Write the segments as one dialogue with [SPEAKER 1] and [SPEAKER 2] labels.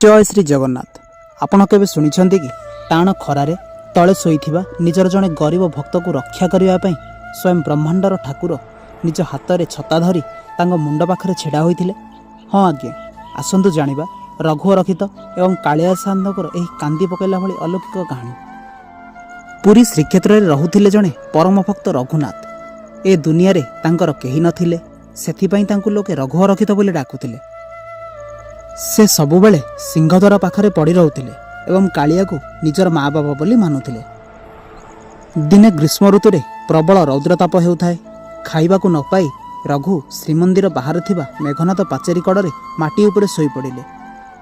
[SPEAKER 1] ଜୟ ଶ୍ରୀ ଜଗନ୍ନାଥ। ଆପଣ କେବେ ଶୁଣିଛନ୍ତି କି, ଟାଣ ଖରାରେ ତଳେ ଶୋଇଥିବା ନିଜର ଜଣେ ଗରିବ ଭକ୍ତକୁ ରକ୍ଷା କରିବା ପାଇଁ ସ୍ୱୟଂ ବ୍ରହ୍ମାଣ୍ଡର ଠାକୁର ନିଜ ହାତରେ ଛତା ଧରି ତାଙ୍କ ମୁଣ୍ଡ ପାଖରେ ଛିଡ଼ା ହୋଇଥିଲେ? ହଁ ଆଜ୍ଞା, ଆସନ୍ତୁ ଜାଣିବା ରଘୁ ଅରକ୍ଷିତ ଏବଂ କାଳିଆ ସାଆନ୍ତଙ୍କର ଏହି କାନ୍ଦି ପକାଇଲା ଭଳି ଅଲୌକିକ କାହାଣୀ। ପୁରୀ ଶ୍ରୀକ୍ଷେତ୍ରରେ ରହୁଥିଲେ ଜଣେ ପରମ ଭକ୍ତ ରଘୁନାଥ। ଏ ଦୁନିଆରେ ତାଙ୍କର କେହି ନଥିଲେ, ସେଥିପାଇଁ ତାଙ୍କୁ ଲୋକେ ରଘୁ ଅରକ୍ଷିତ ବୋଲି ଡାକୁଥିଲେ। ସେ ସବୁବେଳେ ସିଂହଦ୍ୱାର ପାଖରେ ପଡ଼ି ରହୁଥିଲେ ଏବଂ କାଳିଆକୁ ନିଜର ମା ବାପା ବୋଲି ମାନୁଥିଲେ। ଦିନେ ଗ୍ରୀଷ୍ମ ଋତୁରେ ପ୍ରବଳ ରୌଦ୍ରତାପ ହେଉଥାଏ। ଖାଇବାକୁ ନ ପାଇ ରଘୁ ଶ୍ରୀମନ୍ଦିର ବାହାରେ ଥିବା ମେଘନାଦ ପାଚେରୀ କଡ଼ରେ ମାଟି ଉପରେ ଶୋଇପଡ଼ିଲେ।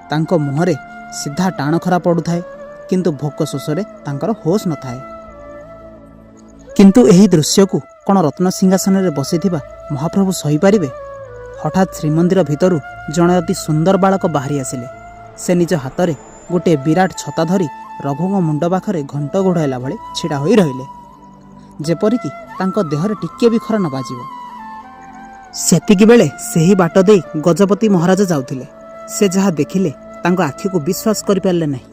[SPEAKER 1] ତାଙ୍କ ମୁହଁରେ ସିଧା ଟାଣ ଖରା ପଡ଼ୁଥାଏ, କିନ୍ତୁ ଭୋକ ଶୋଷରେ ତାଙ୍କର ହୋସ୍ ନଥାଏ। କିନ୍ତୁ ଏହି ଦୃଶ୍ୟକୁ କ'ଣ ରତ୍ନ ସିଂହାସନରେ ବସିଥିବା ମହାପ୍ରଭୁ ସହିପାରିବେ? ହଠାତ୍ ଶ୍ରୀମନ୍ଦିର ଭିତରୁ ଜଣେ ଅତି ସୁନ୍ଦର ବାଳକ ବାହାରି ଆସିଲେ। ସେ ନିଜ ହାତରେ ଗୋଟିଏ ବିରାଟ ଛତା ଧରି ରଘୁଙ୍କ ମୁଣ୍ଡ ପାଖରେ ଘଣ୍ଟ ଘୋଡ଼ାଇଲା ଭଳି ଛିଡ଼ା ହୋଇ ରହିଲେ, ଯେପରିକି ତାଙ୍କ ଦେହରେ ଟିକିଏ ବି ଖରା ନ ବାଜିବ। ସେତିକି ବେଳେ ସେହି ବାଟ ଦେଇ ଗଜପତି ମହାରାଜ ଯାଉଥିଲେ। ସେ ଯାହା ଦେଖିଲେ, ତାଙ୍କ ଆଖିକୁ ବିଶ୍ୱାସ କରିପାରିଲେ ନାହିଁ।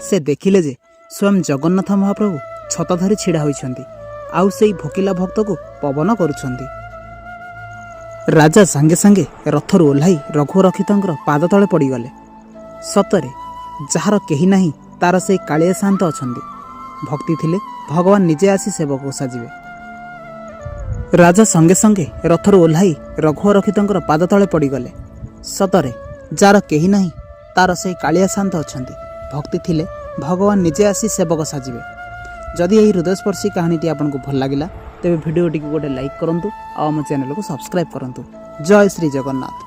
[SPEAKER 1] ସେ ଦେଖିଲେ ଯେ ସ୍ୱୟଂ ଜଗନ୍ନାଥ ମହାପ୍ରଭୁ ଛତା ଧରି ଛିଡ଼ା ହୋଇଛନ୍ତି ଆଉ ସେଇ ଭୋକିଲା ଭକ୍ତକୁ ପବନ କରୁଛନ୍ତି। ରାଜା ସାଙ୍ଗେ ସାଙ୍ଗେ ରଥରୁ ଓହ୍ଲାଇ ରଘୁ ଅରକ୍ଷିତଙ୍କର ପାଦ ତଳେ ପଡ଼ିଗଲେ। ସତରେ ଯାହାର କେହି ନାହିଁ, ତାର ସେଇ କାଳିଆ ସାଆନ୍ତ ଅଛନ୍ତି। ଭକ୍ତି ଥିଲେ ଭଗବାନ ନିଜେ ଆସି ସେବକ ସାଜିବେ। ରାଜା ସଙ୍ଗେ ସଙ୍ଗେ ରଥରୁ ଓହ୍ଲାଇ ରଘୁ ଅରକ୍ଷିତଙ୍କର ପାଦ ତଳେ ପଡ଼ିଗଲେ। ସତରେ ଯାହାର କେହି ନାହିଁ, ତାର ସେଇ କାଳିଆ ସାଆନ୍ତ ଅଛନ୍ତି। ଭକ୍ତି ଥିଲେ ଭଗବାନ ନିଜେ ଆସି ସେବକ ସାଜିବେ। ଯଦି ଏହି ହୃଦୟସ୍ପର୍ଶୀ କାହାଣୀଟି ଆପଣଙ୍କୁ ଭଲ ଲାଗିଲା, ତେବେ ଭିଡ଼ିଓଟିକୁ ଗୋଟେ ଲାଇକ୍ କରନ୍ତୁ ଆଉ ଆମ ଚ୍ୟାନେଲକୁ ସବସ୍କ୍ରାଇବ୍ କରନ୍ତୁ। ଜୟ ଶ୍ରୀ ଜଗନ୍ନାଥ।